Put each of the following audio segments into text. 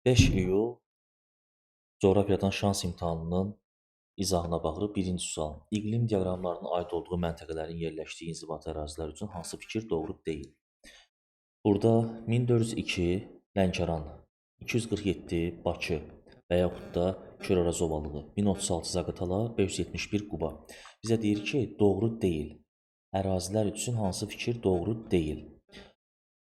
5 iyul coğrafiyadan şans imtahanının izahına baxırıq. Birinci sual. İqlim diaqramlarının aid olduğu məntəqələrin yerləşdiyi inzibati ərazilər üçün hansı fikir doğru deyil? Burada 1402 Lənkəran, 247 Bakı və yaxud da Kür-Araz ovalığı, 1036 Zaqatala, 571 Quba. Bizə deyir ki, doğru deyil. Ərazilər üçün hansı fikir doğru deyil?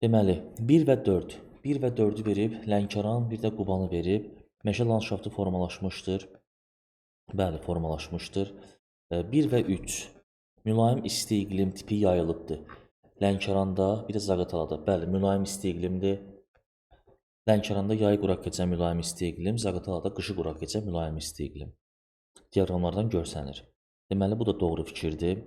Deməli, 1 və 4. 1 və 4-ü verib, Lənkəran, bir də Qubanı verib. Meşə landşaftı formalaşmışdır. Bəli, formalaşmışdır. 1 və 3. Mülayim isti iqlim tipi yayılıbdır. Lənkəranda, bir də Zaqatalada. Bəli, mülayim isti iqlimdir. Lənkəranda yayı quraq keçən mülayim isti iqlim, Zaqatalada qışı quraq keçən mülayim isti iqlim. Diaqramlardan görsənir. Deməli, bu da doğru fikirdir.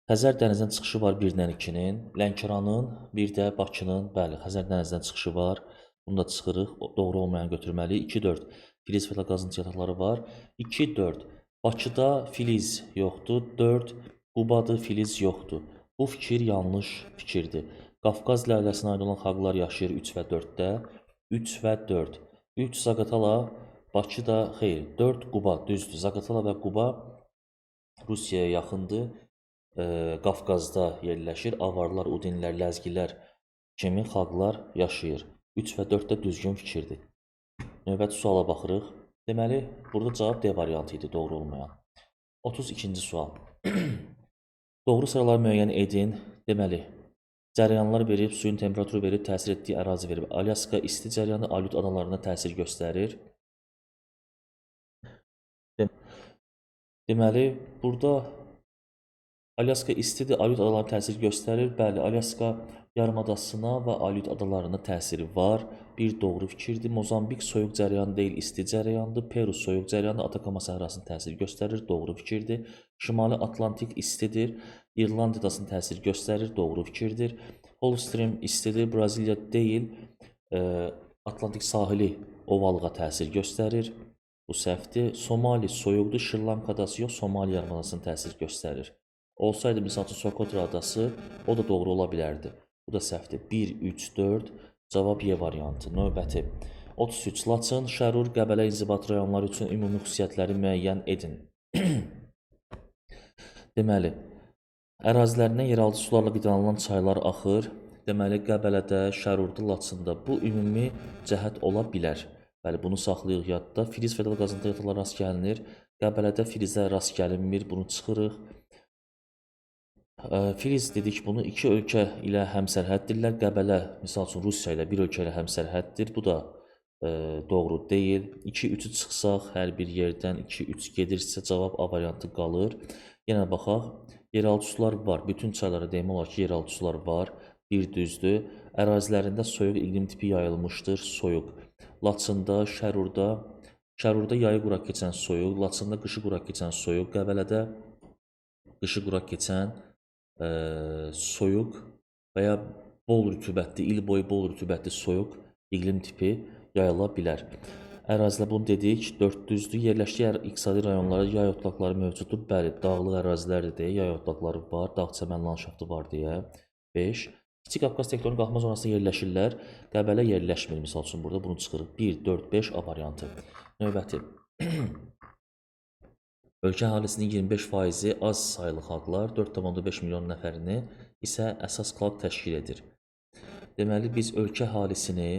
Xəzər dənizindən çıxışı var 1-dən 2-nin, Lənkəranın, bir də Bakının, bəli, Xəzər dənizindən çıxışı var. Bunu da çıxırıq, doğru olmayan götürməliyik. 2-4 filiz və qazıntı yataqları var. 2-4 Bakıda filiz yoxdur, 4 Qubadır, filiz yoxdur. Bu fikir yanlış fikirdir. Qafqaz lələsinə aid olan xalqlar yaşayır 3 və 4-də. 3 və 4. 3 Zaqatala, Bakı da xeyr, 4 Quba, düzdür. Zaqatala və Quba Rusiyaya yaxındır. Qafqazda yerləşir. Avarlar, Udinlər, Ləzgilər kimi xalqlar yaşayır. 3 və 4 də düzgün fikirdir. Növbəti suala baxırıq. Deməli, burada cavab D variantı idi, doğru olmayan. 32-ci sual. Doğru sıraları müəyyən edin. Deməli, cərəyanlar verib, suyun temperaturu verib, təsir etdiyi ərazi verib. Alyaska isti cərəyanı Alyut adalarına təsir göstərir. Deməli, burada Alyaska istidir, Alyut adalarına təsir göstərir. Bəli, Alyaska yarımadasına və Alyut adalarına təsiri var. Bir doğru fikirdir. Mozambik soyuq cərəyanı deyil, isti cərəyandır. Peru soyuq cərəyanı Atakama səhrasına təsir göstərir. Doğru fikirdir. Şimali Atlantik istidir. İrlandiya adasına təsir göstərir. Doğru fikirdir. Holstream istidir. Braziliya deyil. Atlantik sahili ovalığa təsir göstərir. Bu səhvdir. Somali soyuqdur. Şri-Lanka adası yox, Somali yarımadasına təsir göstərir. Olsaydı, misal üçün, Sokotra adası, o da doğru ola bilərdi. Bu da səhvdir. 1, 3, 4, cavab Y variantı. Növbəti. 33. Laçın, Şərur, Qəbələ inzibati rayonları üçün ümumi xüsusiyyətləri müəyyən edin. Deməli, ərazilərindən yeraltı sularla qidalanılan çaylar axır. Deməli, Qəbələdə, Şərurda, Laçında bu ümumi cəhət ola bilər. Bəli, bunu saxlayırıq yadda. Filiz fedal qazıntı yataqları rast gəlinir. Qəbələdə filizə rast gəlinmir. Bunu çıxırıq. Filiz dedik bunu iki ölkə ilə həmsərhəddirlər. Qəbələ, misal üçün, Rusiya ilə bir ölkə ilə həmsərhəddir. Bu da doğru deyil. 2-3-ü çıxsaq, hər bir yerdən 2-3 gedirsə, cavab A variantı qalır. Yenə baxaq. Yeraltı sular var. Bütün çaylara demək olar ki, yeraltı sular var. Bir düzdür. Ərazilərində soyuq iqlim tipi yayılmışdır. Soyuq. Laçında, Şərurda yayı quraq keçən soyuq, Laçında qışı quraq keçən soyuq, Qəbələdə qışı quraq keçən soyuq və ya bol rütubətli, il boyu bol rütubətli soyuq iqlim tipi yayıla bilər. Ərazilər bunu dedik, 4 düzdür. Yerləşdiyi iqtisadi rayonlarda yay otlaqları mövcuddur. Bəli, dağlıq ərazilərdir deyə yay otlaqları var, dağ çəmən landşaftı var deyə. 5. Kiçik Qafqaz tektonik qalxma zonasında yerləşirlər. Qəbələ yerləşmir, misal üçün, burada bunu çıxırıq. 1, 4, 5 A variantı. Növbəti. Ölkə əhalisinin 25%-i az saylı xalqlar, 4,5 milyon nəfərini isə əsas xalq təşkil edir. Deməli, biz ölkə əhalisini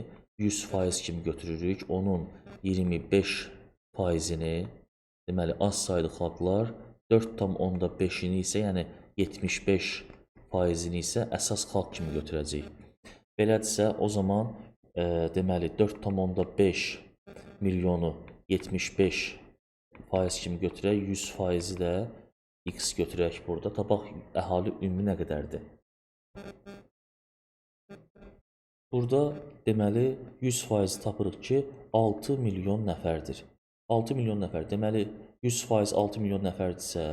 100% kimi götürürük. Onun 25%-ni, deməli, az saylı xalqlar, 4,5-ini isə, yəni 75%-ni isə əsas xalq kimi götürəcəyik. Belədirsə, o zaman deməli, 4,5 milyonu 75% kimi götürək, 100%-i də x götürək burada. Tapaq əhali ümumi nə qədərdir? Burada deməli 100% tapırıq ki, 6 milyon nəfərdir. 6 milyon nəfər. Deməli 100% 6 milyon nəfərdirsə,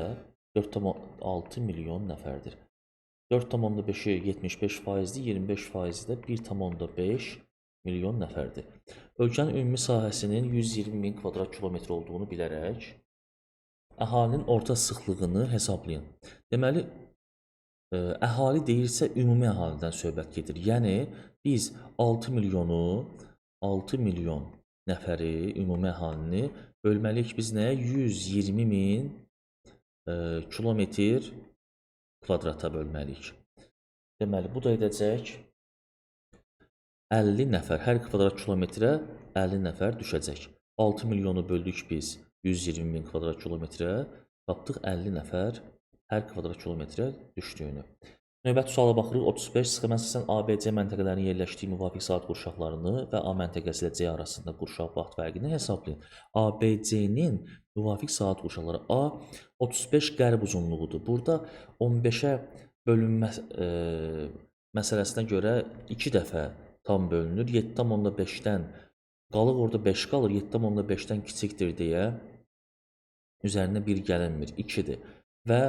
4,6 milyon nəfərdir. 4,5-i 75%-dir, 25%-i də 1,5 milyon nəfərdir. Ölkənin ümumi sahəsinin 120 min kvadrat kilometr olduğunu bilərək əhalinin orta sıxlığını hesablayın. Deməli, əhali deyirsə, ümumi əhalidən söhbət gedir. Yəni, biz 6 milyonu, 6 milyon nəfəri, ümumi əhalini bölməliyik biz nəyə? 120 min kilometr kvadrata bölməliyik. Deməli, bu da edəcək 50 nəfər. Hər kvadrat kilometrə 50 nəfər düşəcək. 6 milyonu böldük biz 120 min kvadrat kilometrə, tapdıq 50 nəfər hər kvadrat kilometrə düşdüyünü. Növbəti suala baxırıq. 35. Sxemə əsasən ABC məntəqələrinin yerləşdiyi müvafiq saat qurşaqlarını və A məntəqəsi ilə C arasında qurşaq vaxt fərqini hesablayın. ABC-nin müvafiq saat qurşaqları A 35 qərb uzunluğudur. Burada 15-ə bölünmə məsələsinə görə 2 dəfə tam bölünür. 7,5-dən qalıq orada 5 qalır. 7,5-dən kiçikdir deyə üzərinə 1 gəlinmir. 2-dir. Və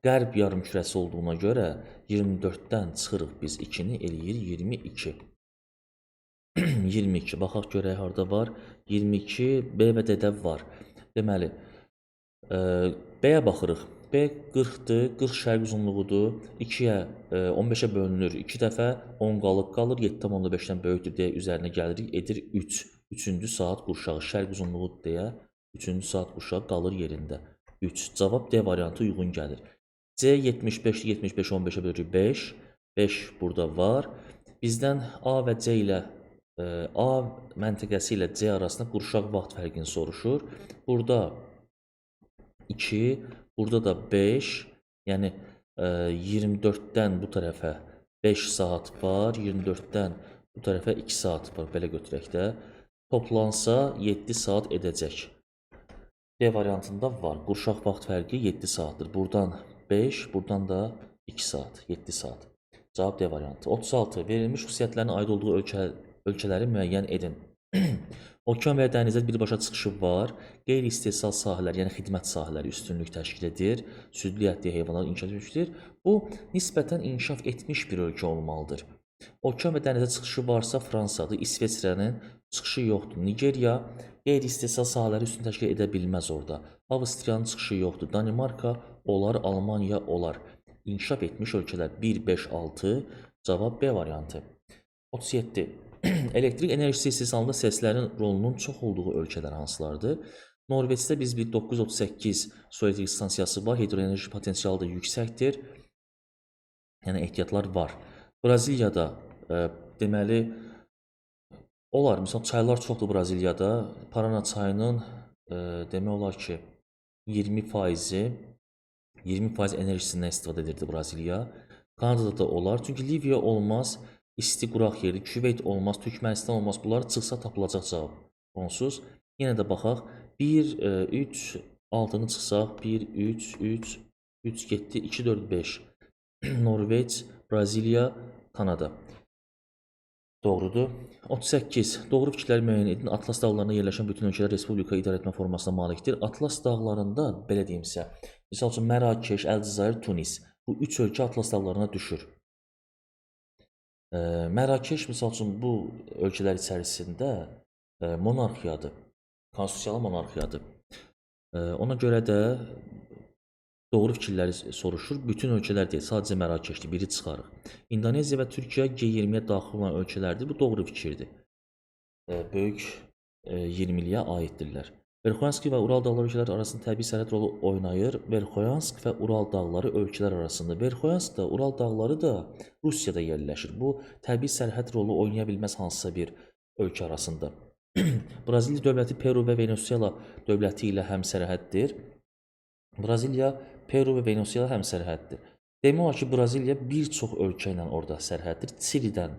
qərb yarımkürəsi olduğuna görə 24-dən çıxırıq biz 2-ni, eləyir 22. 22. Baxaq görək harda var. 22 B və D-də var. Deməli, B-yə baxırıq. B 40-dır, 40 şərq uzunluğudur. 2-yə, 15-ə bölünür 2 dəfə, 10 qalıq qalır, 7,5-dən böyükdür deyə üzərinə gəlirik, edir 3. 3-cü saat qurşağı şərq uzunluğudur deyə 3-cü saat qurşağı qalır yerində. 3. Cavab D variantı uyğun gəlir. C 75, 75, 15-ə bölürük 5. 5 burada var. Bizdən A və C ilə A məntəqəsi ilə C arasında qurşaq vaxt fərqini soruşur. Burada 2, burada da 5. Yəni 24-dən bu tərəfə 5 saat var, 24-dən bu tərəfə 2 saat var. Belə götürək də. Toplansa 7 saat edəcək. D variantında var. Qurşaq vaxt fərqi 7 saatdır. Buradan 5, buradan da 2 saat, 7 saat. Cavab D variantı. 36. Verilmiş xüsusiyyətlərin aid olduğu ölkələri müəyyən edin. Okean və ya dənizə birbaşa çıxışı var. Qeyri-istehsal sahələr, yəni xidmət sahələri üstünlük təşkil edir. Südlü ətli heyvanlar inkişaf etmişdir. Bu, nisbətən inkişaf etmiş bir ölkə olmalıdır. Okean və dənizə çıxışı varsa Fransadır, İsveçrənin çıxışı yoxdur. Nigeriya qeyri-istehsal sahələri üstün təşkil edə bilməz orada. Avstriyanın çıxışı yoxdur. Danimarka olar, Almaniya olar. İnkişaf etmiş ölkələr 1, 5, 6. Cavab B variantı. 37. Elektrik enerjisi istehsalında səslərin rolunun çox olduğu ölkələr hansılardır? Norveçdə biz bir 938 su elektrik stansiyası var. Hidroenerji potensialı da yüksəkdir. Yəni ehtiyatlar var. Braziliyada deməli olar. Misal çaylar çoxdur Braziliyada. Parana çayının demək olar ki 20% enerjisindən istifadə edirdi Braziliya. Kanadada da olar. Çünki Liviya olmaz, isti quraq yeri, Küveyt olmaz, Türkmənistan olmaz. Bunlar çıxsa tapılacaq cavab. Onsuz yenə də baxaq. 1, 3, 6-nı çıxsaq 1, 3, 3, 3 getdi, 2, 4, 5. Norveç, Braziliya, Kanada. Doğrudur. 38. Doğru fikirləri müəyyən edin. Atlas dağlarında yerləşən bütün ölkələr respublika idarəetmə formasına malikdir. Atlas dağlarında, belə deyimsə, misal üçün Mərakeş, Əlcəzair, Tunis. Bu üç ölkə Atlas dağlarına düşür. Mərakeş, misal üçün, bu ölkələr içərisində monarxiyadır. Konstitusiyalı monarxiyadır. Ona görə də doğru fikirləri soruşur. Bütün ölkələr deyil, sadəcə Mərakeşdir, biri çıxarıq. İndoneziya və Türkiyə G20-yə daxil olan ölkələrdir. Bu doğru fikirdir. Böyük 20-liyə aiddirlər. Verxoyansk və Ural dağları ölkələr arasında təbii sərhəd rolu oynayır. Verxoyansk və Ural dağları ölkələr arasında. Verxoyansk da, Ural dağları da Rusiyada yerləşir. Bu, təbii sərhəd rolu oynaya bilməz hansısa bir ölkə arasında. Braziliya dövləti Peru və Venezuela dövləti ilə həmsərhəddir. Braziliya, Peru və Venezuela həmsərhəddir. Demək olar ki, Braziliya bir çox ölkə ilə orada sərhəddir. Çilidən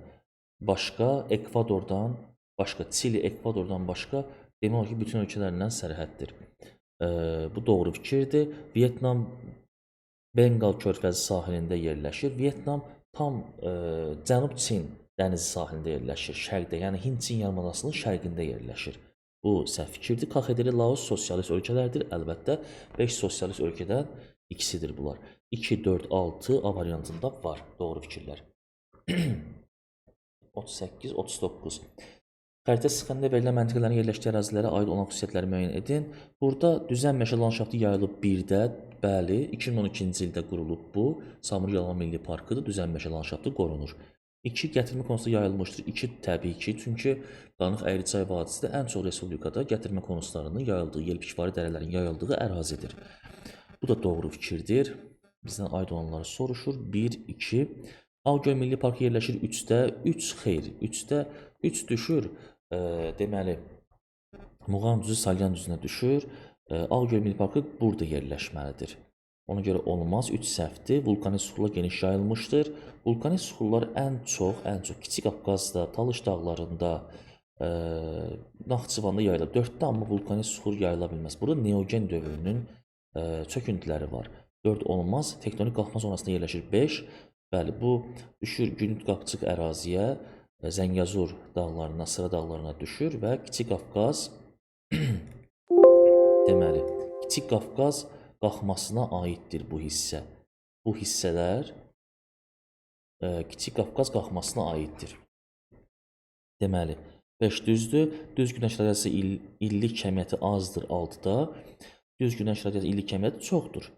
başqa, Ekvadordan başqa, Çili, Ekvadordan başqa demək olar ki, bütün ölkələrlə sərhəddir. Bu doğru fikirdir. Vyetnam Bengal körfəzi sahilində yerləşir. Vyetnam tam Cənub Çin dənizi sahilində yerləşir, şərqdə, yəni Hind-Çin yarımadasının şərqində yerləşir. Bu səhv fikirdir. KXDR, Laos sosialist ölkələrdir. Əlbəttə, 5 sosialist ölkədən ikisidir bunlar. 2, 4, 6 A variantında var. Doğru fikirlər. 38, 39. Xəritə sxemində verilən məntəqələrin yerləşdiyi ərazilərə aid olan xüsusiyyətləri müəyyən edin. Burada düzən meşə landşaftı yayılıb 1-də, bəli, 2012-ci ildə qurulub bu. Samur Yalama Milli Parkıdır, düzən meşə landşaftı qorunur. 2 gətirmə konusu yayılmışdır. 2 təbii ki, çünki Qanıq Əyriçay vadisi də ən çox respublikada gətirmə konuslarının yayıldığı, yelpikvari dərələrin yayıldığı ərazidir. Bu da doğru fikirdir. Bizdən aid olanları soruşur. 1, 2. Ağgöl Milli Parkı yerləşir 3-də. 3 xeyr. 3-də 3 düşür. Deməli, Muğan düzü Salyan düzünə düşür. Ağgöl Milli Parkı burada yerləşməlidir. Ona görə olmaz. 3 səhvdir. Vulkanik suxurlar geniş yayılmışdır. Vulkanik suxurlar ən çox Kiçik Qafqazda, Talış dağlarında, Naxçıvanda yayılır. 4-də amma vulkanik suxur yayıla bilməz. Burada Neogen dövrünün çöküntüləri var. 4 olmaz. Tektonik qalxma zonasında yerləşir 5. Bəli, bu düşür Günüt Qapçıq əraziyə, Zəngəzur dağlarına, Sıra dağlarına düşür və Kiçik Qafqaz deməli, Kiçik Qafqaz qalxmasına aiddir bu hissə. Bu hissələr Kiçik Qafqaz qalxmasına aiddir. Deməli, 5 düzdür. Düz günəş radiasiyası illik kəmiyyəti azdır 6-da. Düz günəş radiasiyası illik kəmiyyəti çoxdur.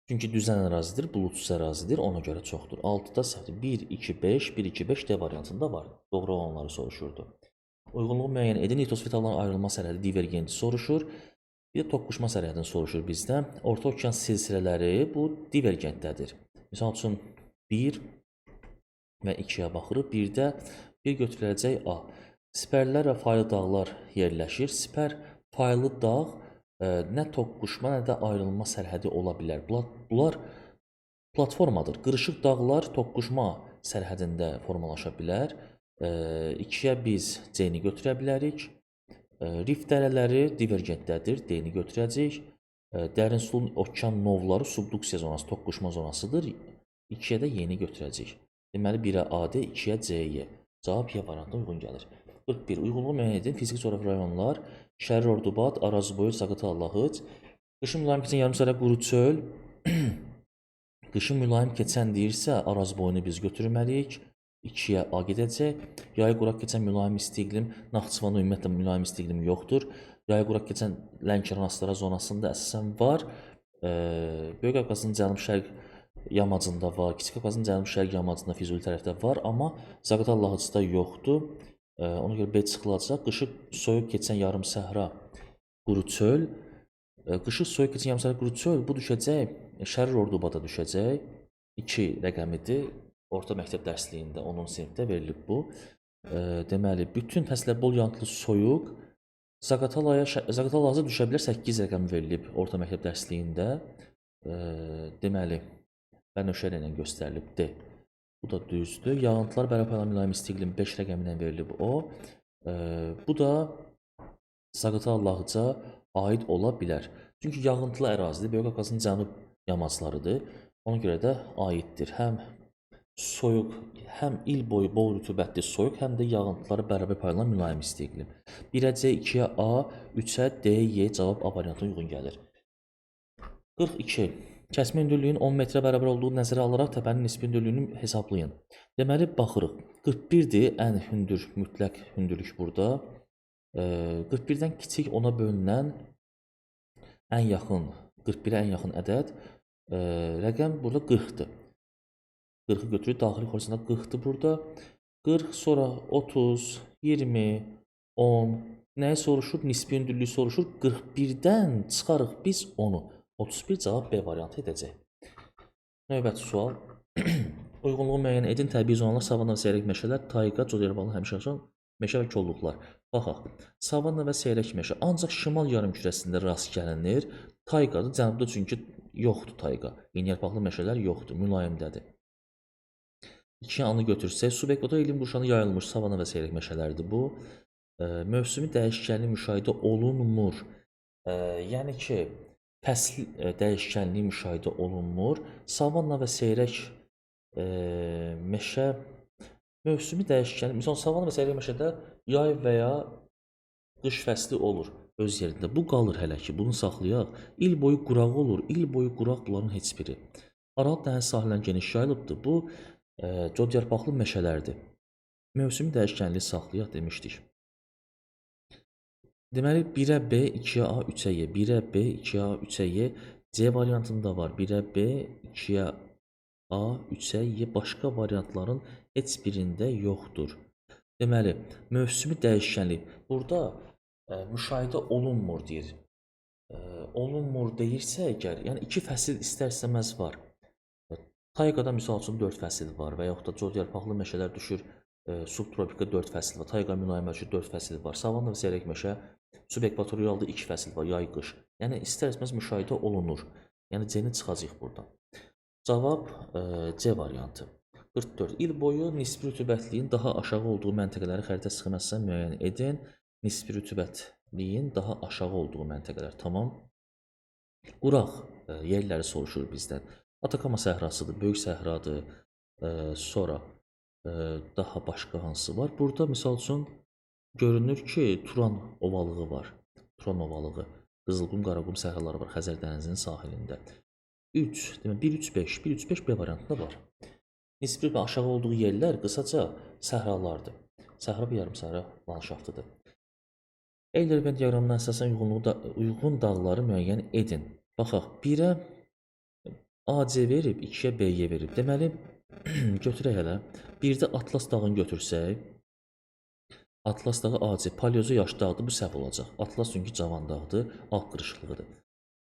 Çünki düzən ərazidir, buludsuz ərazidir, ona görə çoxdur. 6-da səhvdir. 1, 2, 5, 1, 2, 5 D variantında var. Doğru olanları soruşurdu. Uyğunluğu müəyyən edin. Litosfer tablanın ayrılma sərhədi divergenti soruşur. Bir də toqquşma sərhədini soruşur bizdən. Orta okean silsilələri bu divergentdədir. Misal üçün 1 və 2-yə baxırıq. 1-də 1 götürüləcək A. Sipərlər və faylı dağlar yerləşir. Sipər faylı dağ nə toqquşma, nə də ayrılma sərhədi ola bilər. Bunlar platformadır. Qırışıq dağlar toqquşma sərhədində formalaşa bilər. 2-yə biz C-ni götürə bilərik. Rift dərələri divergentdədir. D-ni götürəcəyik. Dərin sulun okean novları subduksiya zonası, toqquşma zonasıdır. 2-yə də Y-ni götürəcəyik. Deməli, 1-ə AD, 2-yə CY. Cavab Y variantına uyğun gəlir. 41. Uyğunluğu müəyyən edin. Fiziki coğrafi rayonlar Şərir Ordubad, Arazboyu, Zaqatala, Lahıc. Qışın mülayim keçən yarımsəhra quru çöl. Qışın mülayim keçən deyirsə, Arazboyunu biz götürməliyik. 2-yə A gedəcək. Yayı quraq keçən mülayim isti iqlim. Naxçıvanda ümumiyyətlə mülayim isti iqlim yoxdur. Yayı quraq keçən Lənkəran Astara zonasında əsasən var. Böyük Qafqazın cənub-şərq yamacında var. Kiçik Qafqazın cənub-şərq yamacında Füzuli tərəfdə var, amma Zaqatala Lahıcda yoxdur. Ona görə B çıxılacaq. Qışı soyuq keçən yarım səhra quru çöl. Qışı soyuq keçən yarım səhra quru çöl bu düşəcək. Şərir Ordubada düşəcək. 2 rəqəmidir. Orta məktəb dərsliyində 10-cu sinifdə verilib bu. Deməli, bütün fəslər bol yağıntılı soyuq. Zaqatalaya Zaqatala Lahıca düşə bilər. 8 rəqəmi verilib orta məktəb dərsliyində. Deməli, bənövşə ilə göstərilib D. Bu da düzdür. Yağıntılar bərabər paylanan mülayim isti iqlim 5 rəqəmi ilə verilib o. Bu da Zaqatala Lahıca aid ola bilər. Çünki yağıntılı ərazidir. Böyük Qafqazın cənub yamaclarıdır. Ona görə də aiddir. Həm soyuq, həm il boyu bol rütubətli soyuq, həm də yağıntıları bərabər paylanan mülayim isti iqlim. 1-ə C, 2-yə A, 3-ə D, Y cavab A variantına uyğun gəlir. 42. Kəsmə hündürlüyün 10 metrə bərabər olduğu nəzərə alaraq təpənin nisbi hündürlüyünü hesablayın. Deməli, baxırıq. 41-dir ən hündür, mütləq hündürlük burada. 41-dən kiçik ona bölünən ən yaxın, 41-ə ən yaxın ədəd rəqəm burada 40-dır. 40-ı götürür, daxili xorisonda 40-dır burada. 40, sonra 30, 20, 10. Nəyi soruşur? Nisbi hündürlüyü soruşur. 41-dən çıxarıq biz onu. 31 cavab B variantı edəcək. Növbəti sual. Uyğunluğu müəyyən edin. Təbii zonalar, savanna və seyrək meşələr, tayqa, codyarbalı həmişəşan meşə və kolluqlar. Baxaq. Savanna və seyrək meşə ancaq şimal yarımkürəsində rast gəlinir. Tayqadır, cənubda çünki yoxdur tayqa. Yeniyarpaqlı meşələr yoxdur, mülayimdədir. 2 anı götürsək, subekvator iqlim qurşağında yayılmış savanna və seyrək meşələrdir bu. Mövsümi dəyişkənlik müşahidə olunmur. Yəni ki, fəsil dəyişkənliyi müşahidə olunmur. Savanna və seyrək meşə mövsümi dəyişkənlik, misal savanna və seyrək meşədə yay və ya qış fəsli olur öz yerində. Bu qalır hələ ki, bunu saxlayaq. İl boyu quraq olur, il boyu quraq bunların heç biri. Aral dəniz sahillərinə geniş yayılıbdır. Bu codyarpaqlı meşələrdir. Mövsümi dəyişkənliyi saxlayaq demişdik. Deməli, 1-ə B, 2-yə A, 3-ə Y. 1-ə B, 2-yə A, 3-ə Y. C variantında var. 1-ə B, 2-yə A, 3-ə, Y başqa variantların heç birində yoxdur. Deməli, mövsümi dəyişkənlik. Burada müşahidə olunmur deyir. Olunmur deyirsə əgər, yəni 2 fəsil istər-istəməz var. Tayqada misal üçün 4 fəsil var və yaxud da cod yarpaqlı meşələr düşür, subtropikdə 4 fəsil var, tayqa mülayim ölçü 4 fəsil var, savanna və seyrək meşə subekvatorialda 2 fəsil var, yay, qış. Yəni istər-istəməz müşahidə olunur. Yəni C-ni çıxacaq buradan. Cavab C variantı. 44. İl boyu nisbi rütubətliyin daha aşağı olduğu məntəqələri xəritə sxemasında müəyyən edin. Nisbi rütubətliyin daha aşağı olduğu məntəqələr. Tamam. Quraq yerləri soruşur bizdən. Atakama səhrasıdır, böyük səhradır. Sonra daha başqa hansı var? Burada misal üçün görünür ki, Turan ovalığı var. Turan ovalığı. Qızılqum, Qaraqum səhraları var Xəzər dənizinin sahilində. 3, demək 1, 3, 5. 1, 3, 5 B variantında var. Nisbi və aşağı olduğu yerlər qısaca səhralardır. Səhra və yarımsəhra landşaftıdır. Eyler-Venn diaqramına əsasən uyğun dağları müəyyən edin. Baxaq, 1-ə AC verib, 2-yə BY verib. Deməli, götürək hələ. 1-də Atlas dağını götürsək, Atlas dağı AC, Paleozoy yaşlı dağdır, bu səhv olacaq. Atlas çünki cavan dağdır, Alp qırışlığıdır.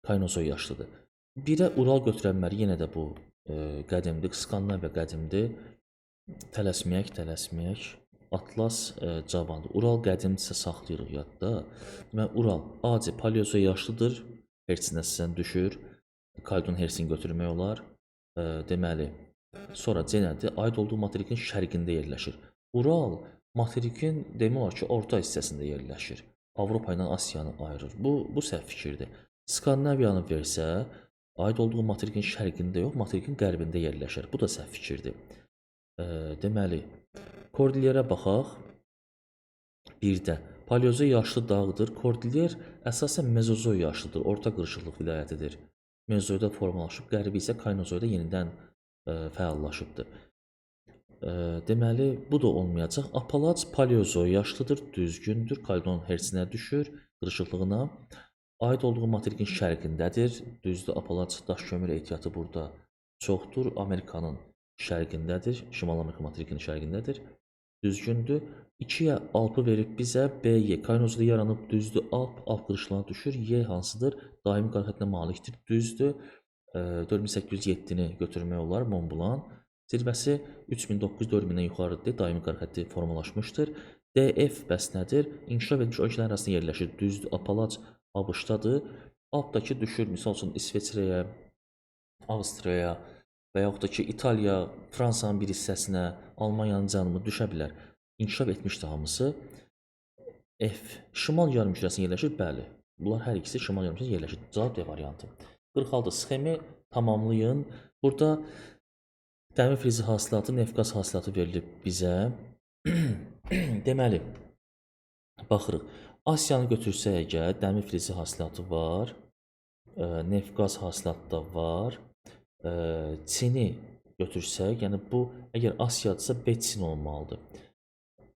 Kaynozoy yaşlıdır. 1-ə Ural götürənlər yenə də bu qədimdir, Skandinaviya qədimdir. Tələsməyək, tələsməyək. Atlas cavandır. Ural qədimdirsə saxlayırıq yadda. Deməli, Ural AC Paleozoy yaşlıdır. Hertzinə əsasən düşür. Kaldon Hertzini götürmək olar. Deməli, sonra C nədir? Aid olduğu materikin şərqində yerləşir. Ural materikin demək olar ki, orta hissəsində yerləşir. Avropa ilə Asiyanı ayırır. Bu səhv fikirdir. Skandinaviyanı versə, aid olduğu materikin şərqində yox, materikin qərbində yerləşir. Bu da səhv fikirdir. Deməli, Kordilyerə baxaq. 1-də Paleozoy yaşlı dağdır. Kordilyer əsasən Mezozoy yaşlıdır, orta qırışıqlıq vilayətidir. Mezozoyda formalaşıb, qərbi isə Kaynozoyda yenidən fəallaşıbdır. Deməli, bu da olmayacaq. Apalaç Paleozoy yaşlıdır, düzgündür, Kaldon Hertzinə düşür, qırışıqlığına. Aid olduğu materikin şərqindədir. Düzdür, Apalaç daş kömür ehtiyatı burada çoxdur. Amerikanın şərqindədir, Şimal Amerika materikinin şərqindədir. Düzgündür. 2-yə Alpı verib bizə, B, Y. Kaynozoyda yaranıb, düzdür. Alp, Alp qırışlığına düşür. Y hansıdır? Daimi qar xəttinə malikdir. Düzdür. 4807-ni götürmək olar, Mont Blanc. Zirvəsi 3900-4000-dən yuxarıdır. Daimi qar xətti formalaşmışdır. DF bəs nədir? İnkişaf etmiş ölkələr arasında yerləşir. Düzdür. Apalaç ABŞ-dadır. Alpdakı düşür, misal üçün İsveçrəyə, Avstriyaya və yaxud da ki, İtaliya, Fransanın bir hissəsinə, Almaniyanın cənubu düşə bilər. İnkişaf etmişdir hamısı. F. Şimal yarımkürəsində yerləşir? Bəli. Bunlar hər ikisi şimal yarımkürəsində yerləşir. Cavab D variantı. 46. Sxemi tamamlayın. Burada dəmir filizi hasilatı, neft-qaz hasilatı verilib bizə. Deməli, baxırıq. Asiyanı götürsək əgər, dəmir filizi hasilatı var, neft-qaz hasilatı da var. Çini götürsək, yəni bu əgər Asiyadırsa B Çin olmalıdır.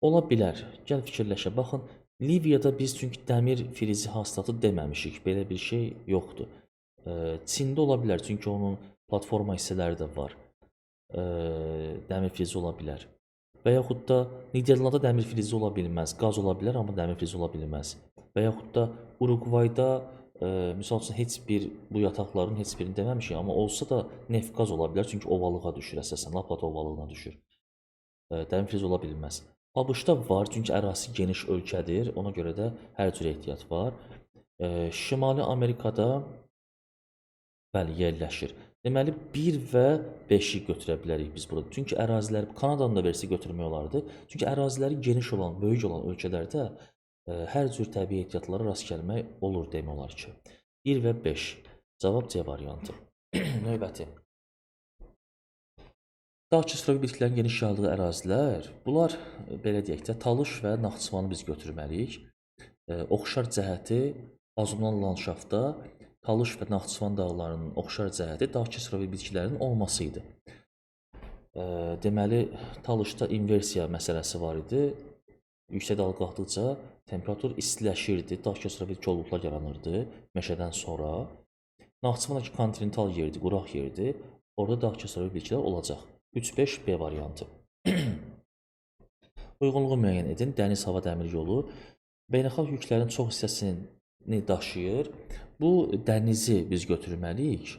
Ola bilər. Gəl fikirləşə. Baxın, Liviyada biz çünki dəmir filizi hasilatı deməmişik. Belə bir şey yoxdur. Çində ola bilər, çünki onun platforma hissələri də var. Dəmir filizi ola bilər. Və yaxud da Niderlandda dəmir filizi ola bilməz. Qaz ola bilər, amma dəmir filizi ola bilməz. Və yaxud da Uruqvayda, misal üçün heç bir bu yataqların heç birini deməmişik, amma olsa da neft-qaz ola bilər, çünki ovalığa düşür əsasən, La Plata ovalığına düşür. Dəmir filizi ola bilməz. ABŞ-da var, çünki ərazisi geniş ölkədir, ona görə də hər cür ehtiyat var. Şimali Amerikada bəli, yerləşir. Deməli, 1 və 5-i götürə bilərik biz burada. Çünki ərazilər, Kanadanın da versi götürmək olardı. Çünki əraziləri geniş olan, böyük olan ölkələrdə hər cür təbii ehtiyatlara rast gəlmək olur demək olar ki. 1 və 5. Cavab C variantı. Növbəti. Dağ kəsrəvi bitkilərin geniş yayıldığı ərazilər, bunlar, belə deyək də, Talış və Naxçıvanı biz götürməliyik. Oxşar cəhəti azonal landşaftda Talış və Naxçıvan dağlarının oxşar cəhəti dağ kəsrəvi bitkilərinin olması idi. Deməli, Talışda inversiya məsələsi var idi. Yüksək dalğa qalxdıqca temperatur istiləşirdi, dağ kəsrəvi kolluqlar yaranırdı meşədən sonra. Naxçıvan da ki, kontinental yerdir, quraq yerdir. Orada dağ kəsərli bitkilər olacaq. 3-5 B variantı. Uyğunluğu müəyyən edin. Dəniz hava dəmir yolu beynəlxalq yüklərin çox hissəsini daşıyır. Bu dənizi biz götürməliyik.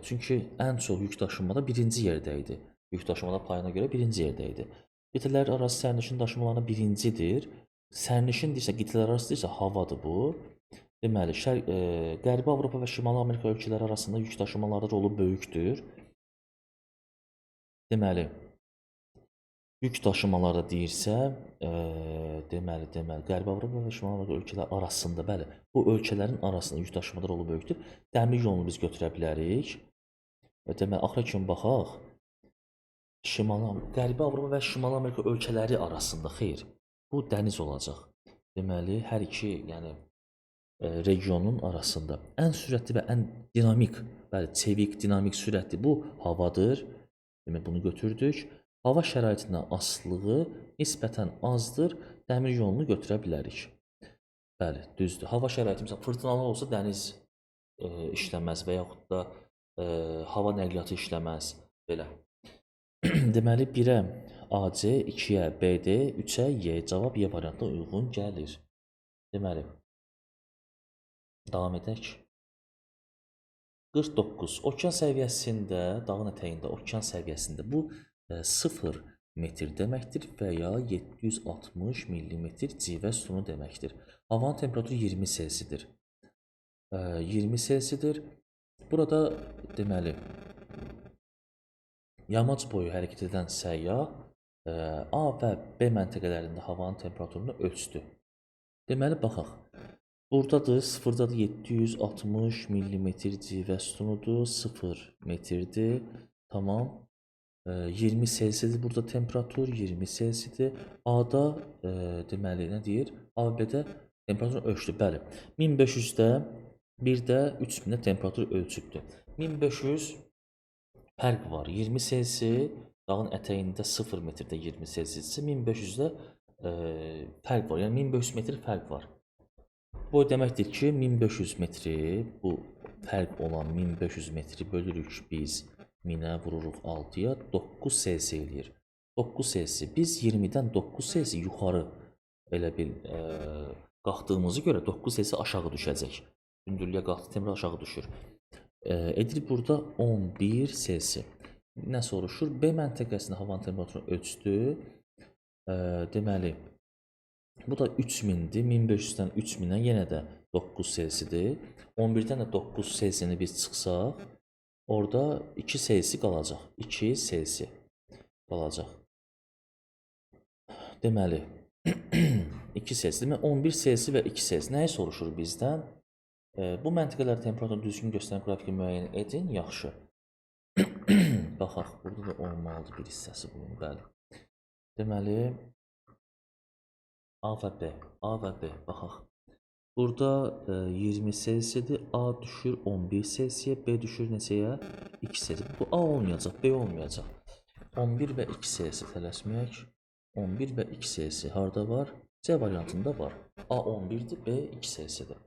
Çünki ən çox yük daşınmada birinci yerdə idi. Yük daşımada payına görə birinci yerdə idi. Qitələr arası sərnişin daşımalarına birincidir. Sərnişin deyirsə, qitələr arası deyirsə, havadır bu. Deməli, Qərbi Avropa və Şimali Amerika ölkələri arasında yük daşımalarda rolu böyükdür. Deməli, yük daşımalarda deyirsə, deməli, Qərbi Avropa və Şimali Amerika ölkələri arasında, bəli, bu ölkələrin arasında yük daşımada rolu böyükdür. Dəmir yolunu biz götürə bilərik. Deməli, axıra kimi baxaq. Qərbi Avropa və Şimali Amerika ölkələri arasında, xeyr, bu dəniz olacaq. Deməli, hər iki, yəni, regionun arasında ən sürətli və ən dinamik, bəli, çevik, dinamik, sürətli bu havadır. Demək, bunu götürdük. Hava şəraitinə asılılığı nisbətən azdır. Dəmir yolunu götürə bilərik. Bəli, düzdür. Hava şəraiti, məsələn, fırtınalı olsa dəniz işləməz və yaxud da hava nəqliyyatı işləməz. Belə. Deməli, 1-ə AC, 2-yə BD, 3-ə Y. Cavab Y variantına uyğun gəlir. Deməli, davam edək. 49. Okean səviyyəsində, dağın ətəyində, okean səviyyəsində bu 0 metr deməkdir və ya 760 millimetr civə sütunu deməkdir. Havanın temperaturu 20 Selsidir. 20 Selsidir. Burada, deməli, yamac boyu hərəkət edən səyyah A və B məntəqələrində havanın temperaturunu ölçdü. Deməli, baxaq. Buradadır, sıfırdadır 760 millimetr civə sütunudur, 0 metrdir. Tamam. 20 Selsidir burada temperatur, 20 Selsidir. A-da, deməli, nə deyir? A və B-də temperatur ölçdü. Bəli. 1500-də, bir də 3000-də temperatur ölçübdür. 1500 fərq var. 20 Selsi dağın ətəyində 0 metrdə 20 Selsidirsə, 1500-də fərq var. Yəni 1500 metr fərq var. Bu deməkdir ki, 1500 metri, bu fərq olan 1500 metri bölürük biz 1000-ə vururuq 6-ya, 9 Selsi eləyir. 9 Selsi. Biz 20-dən 9 Selsi yuxarı elə bil qalxdığımızı görə 9 Selsi aşağı düşəcək. Hündürlüyə qalxdı, temperatur aşağı düşür. Edir burada 11 Selsi. Nə soruşur? B məntəqəsində havanın temperaturunu ölçdü. Deməli, bu da 3000-dir. 1500-dən 3000-ə yenə də 9 Selsidir. 11-dən də 9 Selsini biz çıxsaq, orada 2 Selsi qalacaq. 2 Selsi qalacaq. Deməli, 2 Selsi. Deməli, 11 Selsi və 2 Selsi. Nəyi soruşur bizdən? Bu məntəqələr temperaturunu düzgün göstərən qrafiki müəyyən edin. Yaxşı. Baxaq, burada da olmalıdır bir hissəsi bunun, bəli. Deməli, A və B. A və B, baxaq. Burada 20 Selsidir. A düşür 11 Selsiyə, B düşür neçəyə? 2 Selsi. Bu A olmayacaq, B olmayacaq. 11 və 2 Selsi tələsməyək. 11 və 2 Selsi harada var? C variantında var. A 11-dir, B 2 Selsidir.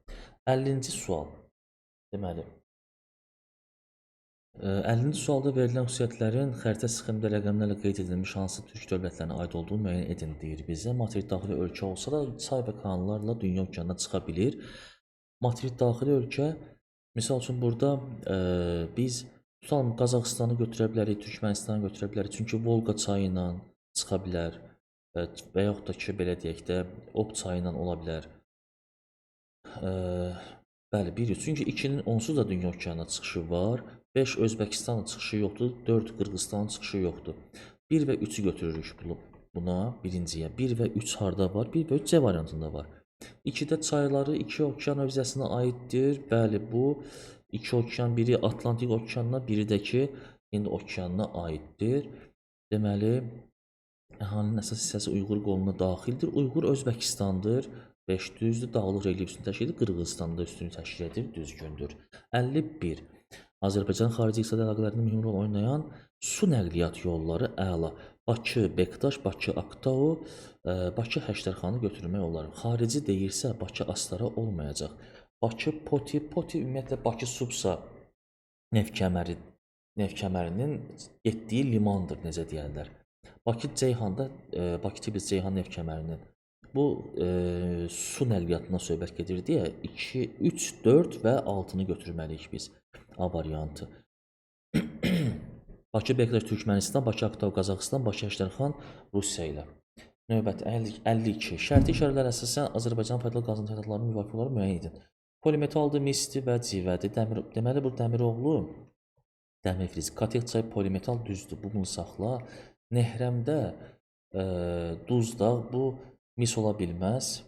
50-ci sual. Deməli, 50-ci sualda verilən xüsusiyyətlərin xəritə sxemində rəqəmlərlə qeyd edilmiş hansı türk dövlətlərinə aid olduğunu müəyyən edin deyir bizə. Materik daxili ölkə olsa da çay və kanallarla dünya okeanına çıxa bilir. Materik daxili ölkə, misal üçün burada biz tutalım Qazaxıstanı götürə bilərik, Türkmənistanı götürə bilərik. Çünki Volqa çayı ilə çıxa bilər və yaxud da ki, belə deyək də, Ob çayı ilə ola bilər. Bəli, 1. Çünki 2-nin onsuz da dünya okeanına çıxışı var. 5 Özbəkistanın çıxışı yoxdur, 4 Qırğızstanın çıxışı yoxdur. 1 və 3-ü götürürük buna, birinciyə. 1 və 3 harda var? 1 və 3 C variantında var. 2-də çayları 2 okean hövzəsinə aiddir. Bəli, bu 2 okean, biri Atlantik okeanına, biri də ki Hind okeanına aiddir. Deməli, əhalinin əsas hissəsi Uyğur qoluna daxildir. Uyğur Özbəkistandır. 5 düzdür, dağlıq relyef üstünlüyü təşkil edir. Qırğızistanda üstünlüyü təşkil edir, düzgündür. 51. Azərbaycan xarici iqtisadi əlaqələrində mühüm rol oynayan su nəqliyyat yolları əla. Bakı, Bektaş, Bakı, Aktau, Bakı, Həştərxanı götürmək olar. Xarici deyirsə, Bakı, Astara olmayacaq. Bakı, Poti, Poti ümumiyyətlə Bakı, Supsa neft kəməri Neft kəmərinin getdiyi limandır, necə deyərlər. Bakı-Ceyhanda, Bakı-Tbilisi-Ceyhan neft kəmərinin bu su nəqliyyatından söhbət gedir deyə 2, 3, 4 və 6-nı götürməliyik biz. A variantı. Bakı-Bektaş Türkmənistan, Bakı-Aktau Qazaxıstan, Bakı-Əşdərxan Rusiya ilə. Növbəti 52. Şərti işarələrə əsasən Azərbaycan faydalı qazıntı əhatlarının müvafiq olaraq müəyyən edin. Polimetaldır, misdir və civədir. Dəmir, deməli bu Dəmiroğlu, dəmir friz, Katek çay polimetal düzdür. Bu bunu saxla. Nehrəmdə Duzdağ, bu mis ola bilməz.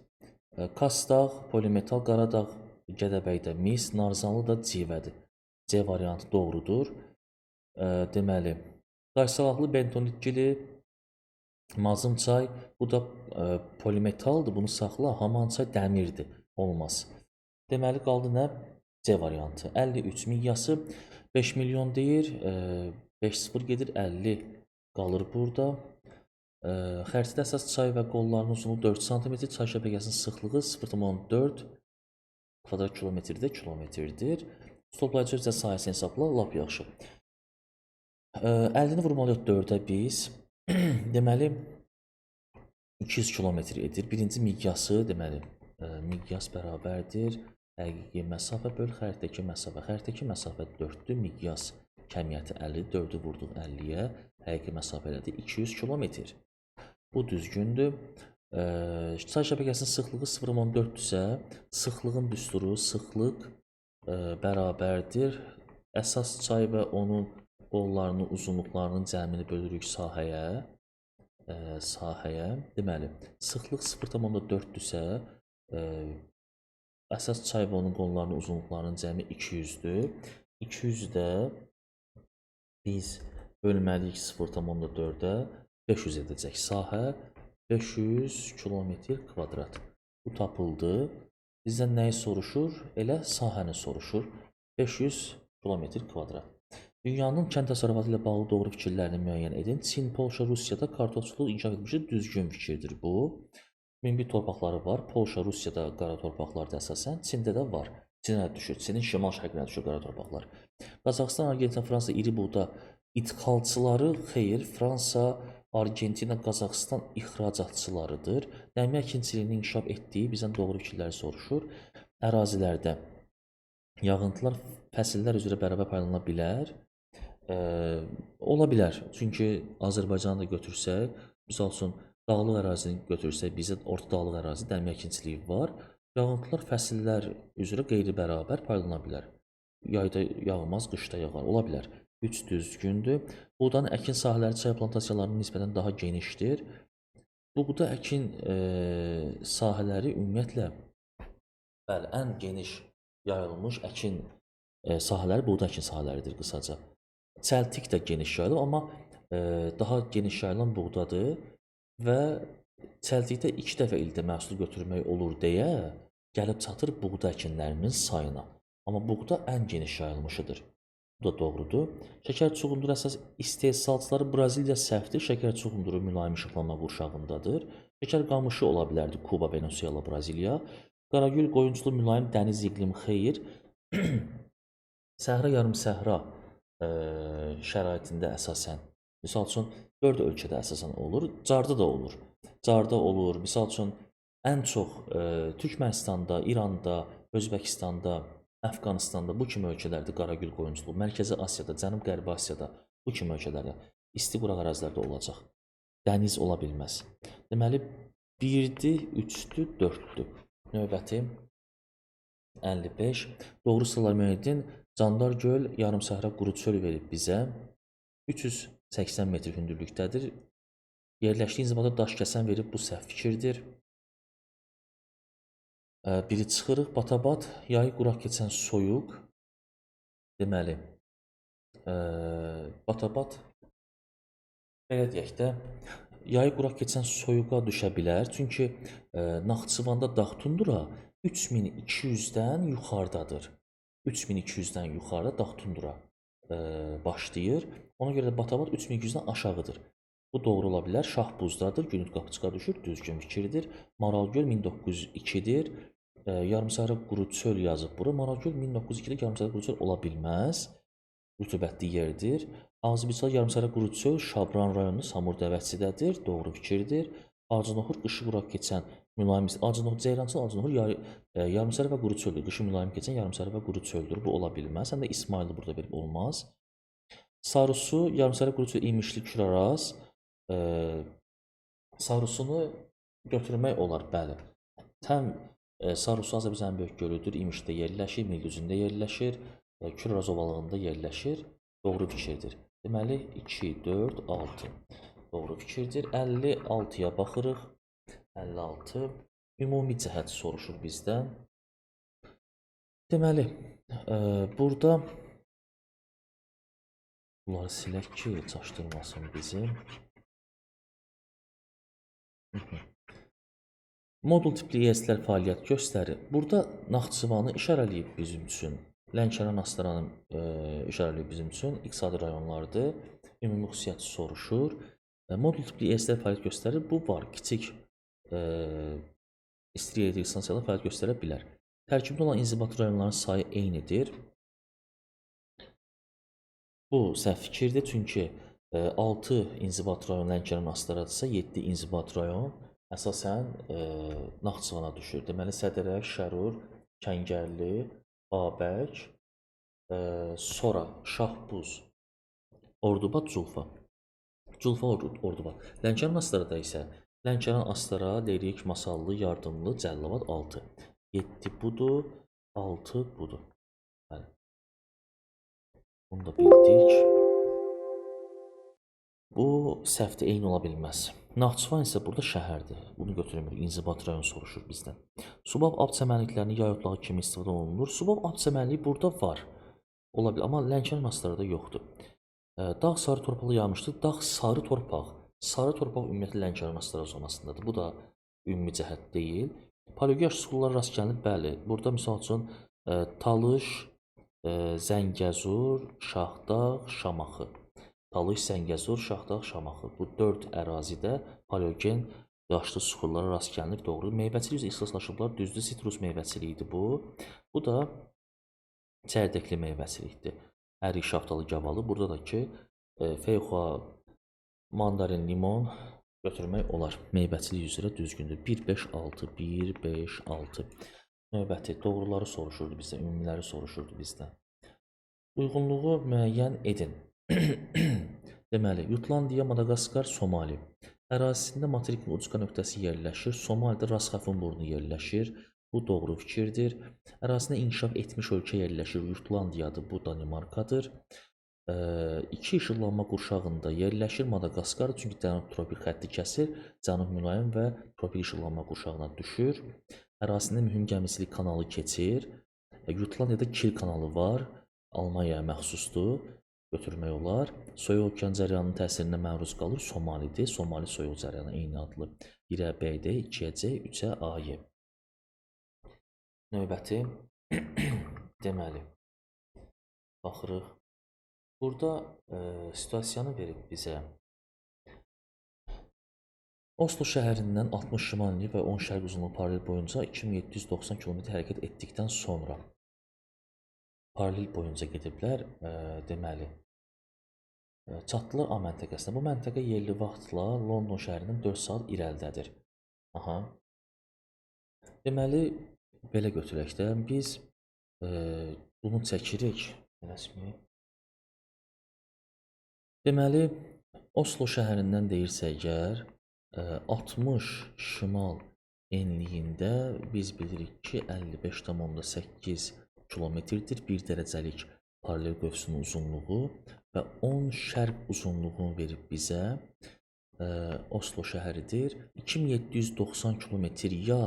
Kasdağ, polimetal, Qaradağ, Gədəbəydə mis, Narzanlı da civədir. C variantı doğrudur. Deməli, Qaysaraqlı bentonit gili, Mazım çay, bu da polimetaldır, bunu saxla. Haman çay dəmirdir, olmaz. Deməli, qaldı nə? C variantı. 53 miqyası 5 milyon deyir, 5-0 gedir, 50 qalır burada. Xəritədə əsas çay və qollarının uzunluğu 4 sm, çay şəbəkəsinin sıxlığı 0,4 kvadrat kilometrdə kilometrdir. Toplayıcı hövzə sahəsini hesabla, lap yaxşı. 50-ni vurmalıyıq 4-ə biz. Deməli, 200 kilometr edir. Birinci miqyası, deməli, miqyas bərabərdir. Həqiqi məsafə böl xəritədəki məsafə. Xəritədəki məsafə 4-dür. Miqyas kəmiyyəti 50, 4-ü vurduq 50-yə. Həqiqi məsafə elədi 200 kilometr. Bu düzgündür. Çay şəbəkəsinin sıxlığı 0,4-dürsə, sıxlığın düsturu sıxlıq bərabərdir. Əsas çay və onun qollarının uzunluqlarının cəmini bölürük sahəyə. Deməli, sıxlıq 0,4-dürsə, əsas çay və onun qollarının uzunluqlarının cəmi 200-dür. 200-də biz bölməliyik 0,4-ə, 500 edəcək. Sahə 500 kilometr kvadrat. Bu tapıldı. Bizdən nəyi soruşur? Elə sahəni soruşur. 500 kilometr kvadrat. Dünyanın kənd təsərrüfatı ilə bağlı doğru fikirlərini müəyyən edin. Çin, Polşa, Rusiyada kartofçuluq inkişaf etmişdir. Düzgün fikirdir bu. Münbit torpaqları var. Polşa, Rusiyada qara torpaqlarda əsasən, Çində də var. Çinə düşür. Çinin şimal-şərqinə düşür qara torpaqlar. Qazaxıstan, Argentina, Fransa iri buğda idxalçıları xeyr, Fransa, Argentina, Qazaxıstan ixracatçılarıdır. Dəmir əkinçiliyinin inkişaf etdiyi bizdən doğru fikirləri soruşur. Ərazilərdə yağıntılar fəsillər üzrə bərabər paylana bilər. Ola bilər. Çünki Azərbaycanı da götürsək, misal üçün dağlıq ərazini götürsək, bizdə orta dağlıq ərazi dəmir əkinçiliyi var. Yağıntılar fəsillər üzrə qeyri-bərabər paylana bilər. Yayda yağmaz, qışda yağar. Ola bilər. 3 düzgündür. Buğdanın əkin sahələri çay plantasiyalarının nisbətən daha genişdir. Buğda əkin sahələri ümumiyyətlə bəli, ən geniş yayılmış əkin sahələri buğda əkin sahələridir qısaca. Çəltik də geniş yayılıb, amma daha geniş yayılan buğdadır və çəltikdə 2 dəfə ildə məhsul götürmək olur deyə gəlib çatır buğda əkinlərinin sayına. Amma buğda ən geniş yayılmışıdır. Bu da doğrudur. Şəkər çuğunduru əsas istehsalçıları Braziliya səhvdir. Şəkər çuğunduru mülayim işıqlanma qurşağındadır. Şəkər qamışı ola bilərdi Kuba, Venezuela, Braziliya. Qaragül qoyunçulu mülayim dəniz iqlimi xeyir. Səhra yarımsəhra şəraitində əsasən. Misal üçün 4 ölkədə əsasən olur. Carda da olur. Carda olur. Misal üçün ən çox Türkmənistanda, İranda, Özbəkistanda, Əfqanistanda bu kimi ölkələrdə qaragül qoyunçuluğu, Mərkəzi Asiyada, Cənub-Qərbi Asiyada bu kimi ölkələrdə isti quraq ərazilərdə olacaq. Dəniz ola bilməz. Deməli, 1-dir, 3-dür, 4-dür. Növbəti 55. Doğru sıralar müəyyən edin. Candar göl yarımsəhra quru çöl verib bizə. 380 metr hündürlükdədir. Yerləşdiyi inzibata Daşkəsən verib, bu səhv fikirdir. Biri çıxırıq, Batabat, yayı quraq keçən soyuq. Deməli, Batabat, belə deyək də, yayı quraq keçən soyuğa düşə bilər. Çünki Naxçıvanda dağ tundura 3200-dən yuxarıdadır. 3200-dən yuxarıda dağ tundura başlayır. Ona görə də Batabat 3200-dən aşağıdır. Bu doğru ola bilər. Şahbuzdadır, Günüd Qapıçıqa düşür, düzgün fikirdir. Maralgöl 1902-dir. Yarımsəhra quru çöl yazıb bura. Maralgöl 1902-də yarımsəhra quru çöl ola bilməz. Rütubətli yerdir. Azərbaycan yarımsəhra quru çöl Şabran rayonu Samur Dəvəçidədir. Doğru fikirdir. Acınoxur qışı quraq keçən mülayim Acınoxur Ceyrançıl Acınoxur yarımsəhra və quru çöldür. Qışı mülayim keçən yarımsəhra və quru çöldür. Bu ola bilməz. Həm də İsmayılı burada verib olmaz. Sarısu yarımsəhra quru çöl İmişli Küraraz. Sarısunu götürmək olar, bəli. Təm Sarısu Azərbaycanın böyük gölüdür. İmişdə yerləşir, Mildüzündə yerləşir, Küraraz ovalığında yerləşir. Doğru fikirdir. Deməli 2, 4, 6. Doğru fikirdir. 56-ya baxırıq. 56. Ümumi cəhət soruşur bizdən. Deməli, burada bunları silək ki, çaşdırmasın bizi. Modul tipli ES-lər fəaliyyət göstərir. Burada Naxçıvanı işarələyib bizim üçün. Lənkəran Astaranı işarələyib bizim üçün. İqtisadi rayonlardır. Ümumi xüsusiyyəti soruşur. Modul tipli ES-lər fəaliyyət göstərir. Bu var. Kiçik istilik elektrik stansiyaları fəaliyyət göstərə bilər. Tərkibdə olan inzibati rayonların sayı eynidir. Bu səhv fikirdir. Çünki 6 inzibati rayon Lənkəran Astaradırsa, 7 inzibati rayon əsasən Naxçıvana düşür. Deməli, Sədərək, Şərur, Kəngərli, Babək, sonra Şahbuz, Ordubad, Culfa. Culfa, Ordubad. Lənkəran Astarada isə Lənkəran Astara, Lerik, Masallı, Yardımlı, Cəllabad 6. 7 budur, 6 budur. Bəli. Bunu da bildik. Bu səhvdə eyni ola bilməz. Naxçıvan isə burada şəhərdir. Bunu götürmürük. İnzibati rayon soruşur bizdən. Subab ab çəmənliklərinin yay otlağı kimi istifadə olunur. Subab ab çəmənliyi burada var. Ola bilər, amma Lənkəran Astarada yoxdur. Dağ sarı torpaqlı yaymışdır. Dağ sarı torpaq. Sarı torpaq ümumiyyətlə Lənkəran Astara zonasındadır. Bu da ümumi cəhət deyil. Paleogen suxurlara rast gəlinir. Bəli. Burada misal üçün Talış, Zəngəzur, Şahdağ, Şamaxı. Talış, Zəngəzur, Şahdağ, Şamaxı. Bu 4 ərazidə paleogen yaşlı suxurlara rast gəlinir. Doğru. Meyvəçilik üzrə ixtisaslaşıblar. Düzdür, sitrus meyvəçiliyi idi bu. Bu da çəyirdəkli meyvəçilikdir. Ərik, şaftalı, gavalı. Burada da ki, feyxua, mandarin, limon götürmək olar. Meyvəçilik üzrə düzgündür. 1, 5, 6, 1, 5, 6. Növbəti doğruları soruşurdu bizdən, ümumiləri soruşurdu bizdən. Uyğunluğu müəyyən edin. Deməli, Jutlandiya, Madaqaskar, Somali. Ərazisində materikin ucqa nöqtəsi yerləşir. Somalidə Ras Xəfun burnu yerləşir. Bu doğru fikirdir. Ərazisində inkişaf etmiş ölkə yerləşir. Jutlandiyadır, bu Danimarkadır. İki işıqlanma qurşağında yerləşir. Madaqaskar, çünki cənub tropik xətti kəsir. Cənub mülayim və tropik işıqlanma qurşağına düşür. Ərazisində mühüm gəmiçilik kanalı keçir. Jutlandiyada Kil kanalı var. Almaniyaya məxsusdur. Götürmək olar. Soyuq okean cərəyanının təsirinə məruz qalır. Somalidir. Somali soyuq cərəyanı eyni adlı. 1-ə B-D, 2-ə C, 3-ə A-Y. Növbəti. Deməli, baxırıq. Burada situasiyanı verib bizə. Oslo şəhərindən 60 şimali və 10 şərq uzunluğu paralel boyunca 2790 km hərəkət etdikdən sonra paralel boyunca gediblər, deməli, çatdılar A məntəqəsinə. Bu məntəqə yerli vaxtla London şəhərindən 4 saat irəlidədir. Aha. Deməli, belə götürək də, biz bunu çəkirik. Rəsmi. Deməli, Oslo şəhərindən deyirsə əgər, 60 şimal enliyində biz bilirik ki, 55,8 kilometrdir, 1 dərəcəlik paralel qövsünün uzunluğu və 10 şərq uzunluğunu verib bizə Oslo şəhəridir. 2790 kilometr ya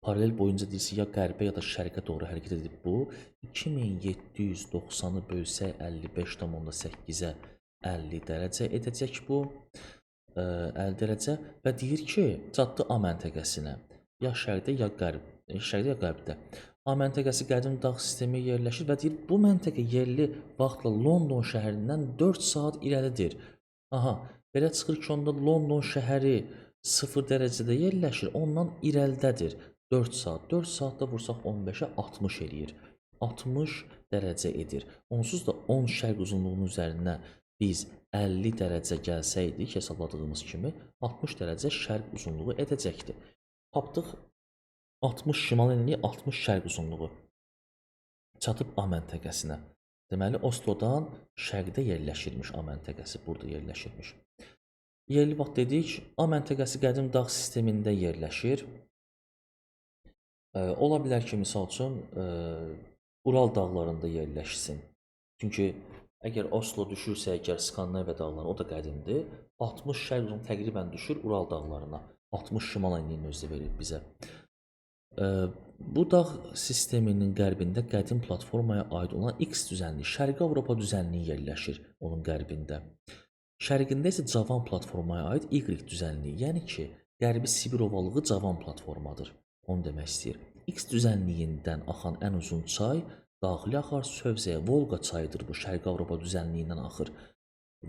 paralel boyunca deyilsə, ya qərbə ya da şərqə doğru hərəkət edib bu. 2790-ı bölsək 55,8-ə 50 dərəcə edəcək bu. 50 dərəcə və deyir ki, çatdı A məntəqəsinə. Ya şərqdə, ya qərb, şərqdə, ya qərbdə. A məntəqəsi qədim dağ sistemi yerləşir və deyir, bu məntəqə yerli vaxtla London şəhərindən 4 saat irəlidir. Aha, belə çıxır ki, onda London şəhəri 0 dərəcədə yerləşir, ondan irəlidədir. 4 saat. 4 saatda vursaq 15-ə 60 eləyir. 60 dərəcə edir. Onsuz da 10 şərq uzunluğunun üzərinə biz 50 dərəcə gəlsəydik, hesabladığımız kimi 60 dərəcə şərq uzunluğu edəcəkdi. Tapdıq 60 şimal enliyi, 60 şərq uzunluğu. Çatıb A məntəqəsinə. Deməli, Oslodan şərqdə yerləşirmiş A məntəqəsi, burada yerləşirmiş. Yerli vaxt dedik, A məntəqəsi qədim dağ sistemində yerləşir. Ola bilər ki, misal üçün, Ural dağlarında yerləşsin. Çünki əgər Oslo düşürsə, əgər Skandinaviya dağlarına, o da qədimdir. 60 şərq uzunluğu təqribən düşür Ural dağlarına. 60 şimal enliyini özü verib bizə. Bu dağ sisteminin qərbində qədim platformaya aid olan X düzənliyi, Şərqi Avropa düzənliyi yerləşir onun qərbində. Şərqində isə Cavan platformaya aid Y düzənliyi, yəni ki, Qərbi Sibir ovalığı Cavan platformadır. Onu demək istəyir. X düzənliyindən axan ən uzun çay daxili axar hövzəyə, Volqa çayıdır bu, Şərqi Avropa düzənliyindən axır.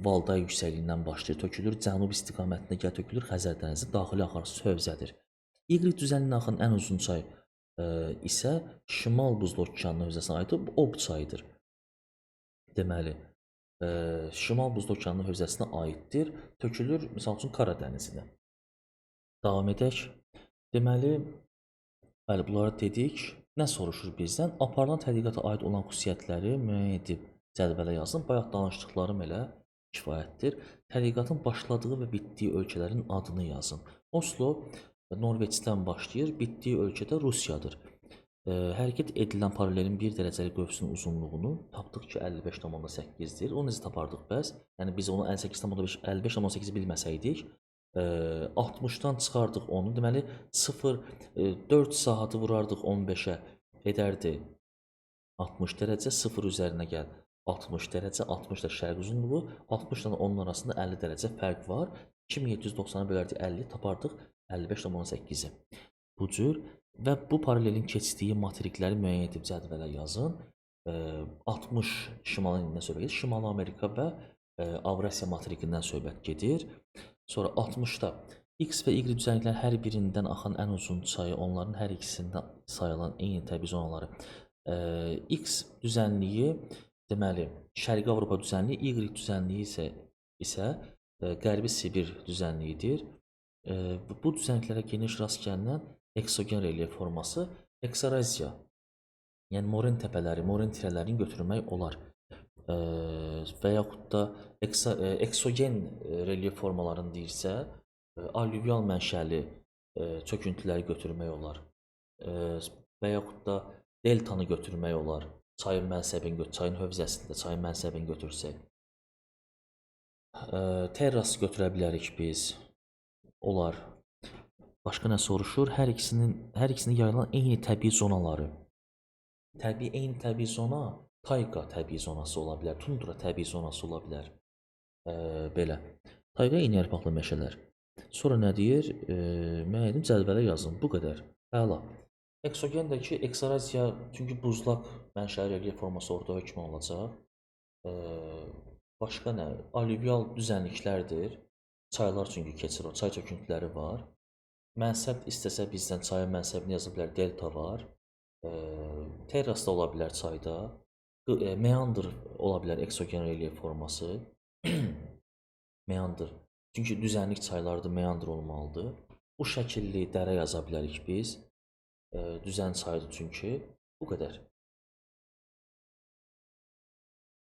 Valday yüksəkliyindən başlayır, tökülür, cənub istiqamətində gəl tökülür Xəzər dənizi, daxili axar hövzədir. Y düzənliyinə axan ən uzun çay isə Şimal Buzlu Okeanının hövzəsinə aid Ob çayıdır. Deməli, Şimal Buzlu Okeanının hövzəsinə aiddir, tökülür, misal üçün, Qara dənizinə. Davam edək. Deməli, bəli, bunları dedik. Nə soruşur bizdən? Aparılan tədqiqata aid olan xüsusiyyətləri müəyyən edib cədvələ yazın. Bayaq danışdıqlarım elə kifayətdir. Tədqiqatın başladığı və bitdiyi ölkələrin adını yazın. Oslo Norveçdən başlayır, bitdiyi ölkə də Rusiyadır. Hərəkət edilən paralelin 1 dərəcəlik qövsünün uzunluğunu tapdıq ki, 55,8-dir. Onu necə tapardıq bəs? Yəni biz onu 58,5, 55,8-i bilməsəydik, 60-dan çıxardıq onu. Deməli 0,4 saatı vurardıq 15-ə, edərdi 60 dərəcə, 0 üzərinə gəl 60 dərəcə, 60 da şərq uzunluğu, 60 ilə onun arasında 50 dərəcə fərq var. 2790-a bölərdik 50, tapardıq 55,8-i. Bu cür və bu paralelin keçdiyi materikləri müəyyən edib cədvələ yazın. 60 şimal enliyindən söhbət gedir. Şimali Amerika və Avrasiya materikindən söhbət gedir. Sonra 60-da X və Y düzənliklərin hər birindən axan ən uzun çayı, onların hər ikisində sayılan eyni təbii zonaları. X düzənliyi, deməli, Şərqi Avropa düzənliyi, Y düzənliyi isə Qərbi Sibir düzənliyidir. Bu düzənliklərə geniş rast gəlinən eksogen relyef forması Eksoraziya, yəni moren təpələri, moren tirələrini götürmək olar. Və yaxud da eksogen relyef formalarını deyirsə, alüvyal mənşəli çöküntüləri götürmək olar. Və yaxud da deltanı götürmək olar. Çayın mənsəbini, çayın hövzəsində çayın mənsəbini götürsək. Terras götürə bilərik biz. Olar. Başqa nə soruşur? Hər ikisinin yayılan eyni təbii zonaları. Eyni təbii zona tayqa təbii zonası ola bilər, tundra təbii zonası ola bilər. Belə. Tayqa eyni yarpaqlı meşələr. Sonra nə deyir? Müəyyən edib cədvələ yazın. Bu qədər. Əla. Eksogendəki eksoraziya, çünki buzlaq mənşəli relyef forması orada hökm olacaq. Başqa nə? Alüvyal düzənliklərdir. Çaylar çünki keçir o, çay çöküntüləri var. Mənsəb istəsə bizdən çayın mənsəbini yaza bilər, delta var. Terras da ola bilər çayda. Meandr ola bilər eksogen relyef forması. Meandr. Çünki düzənlik çaylarda meandr olmalıdır. Bu şəkilli dərə yaza bilərik biz. Düzən çaydır çünki. Bu qədər.